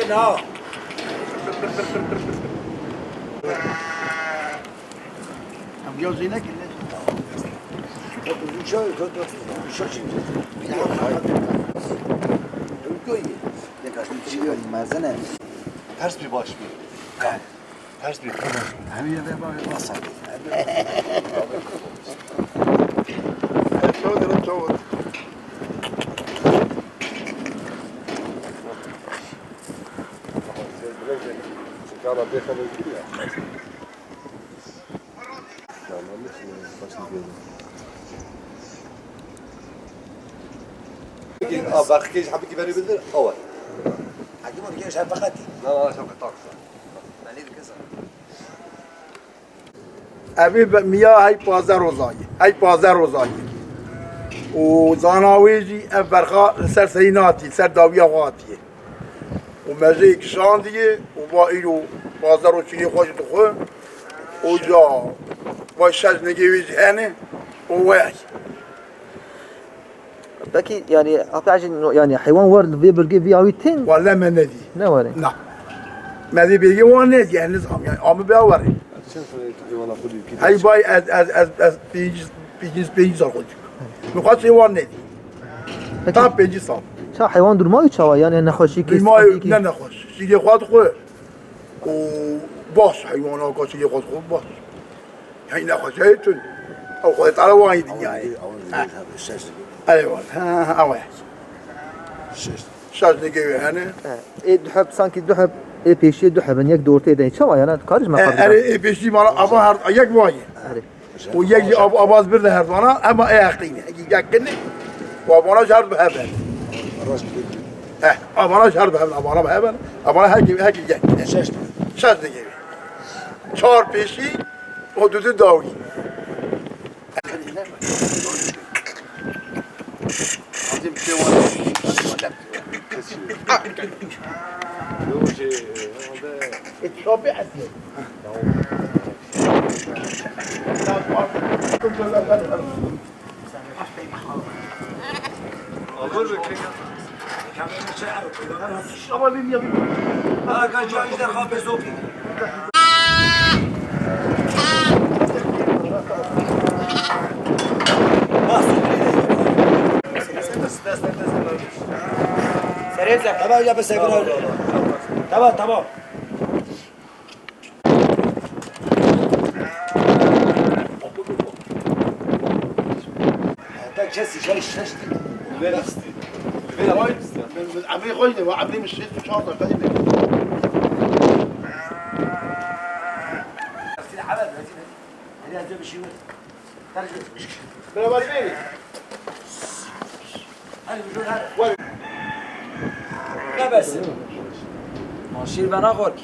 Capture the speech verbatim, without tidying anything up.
Na. Em ya Zeynep ne? Uzun çay, uzun çay, uzun çay. Mezin e. Ters bir baş bir. Ters bir. Hem yerde bak, bak sen. Çavuş, çavuş. Aa, bak, kêj, hepikî berê bildir, awe. Hekîm, onu kêj, hep feqetî. Na, na, şefqet, tak. Ben ne dikesem? Evê be-, miya hey pazdeh roza ye. Hey pazdeh roza ye. Û zana wê jî ev berxa li ser serî natiye, li ser dawiya xwe hatiye. Û me jê kişandiye û va îro pazdeh roj çînê xwe jî dixwe. Û ca va şeş nigê wê jî hene û we ye. Peki, yani, hatta jî no-, yani, heywan war li vê bilgê vî awî tên? Wale me nedî. Ne were? Na. Me vê bilgê wan nedî, yani, nizam, yani, ama bê were. Çend sene heywana xwe dî? Hey bay, ez, ez, ez, ez pêncî, pêncî, pêncî sal xwe dî. Min xwe wan nedî. Peki, tam pêncî sal. Ça heywan durma wî çawa? Yani, nexweşî kê, durma wî ne nexweş. Şîrê xwe dixwe. Û baş heywana ka şîrê xwe dixwe baş. Hey nexweşe tun. Ew Xwedê Teala wan yî dinyayê. Awa, awa, awa, şeş. Eyvallah. Ha, ha, awa. Şeş. Şeş nigê wê hene. He. Ê du heb, sanki du heb, ê pêşiyê du heb in, yek di ortê de. Çawa yana, karış me. E, qabî erê, ê pêşî mala, ava her, yek vayê. Erê. O yek jî av-, avaz bir de her vana, ama ê heqî ne. Yek ne. O avana ji her bi hebe. He, avana ji her bi hebe, avana bi hebe. Avana her kim, her kim yek. Şeş. Şeş nigê wê. Çar pêşî, o dudu dawî. Tamam, ya, ben sevgilim. Tamam, tamam. Heta kesî şey şeştî. Ver istî. Ver istî. Emrê xwe ne, emrê min şêst û çar dakika ne. Beraber verin. Hadi bir dur, hadi. Ver. Ne besin? Ma şîr bena xorkî.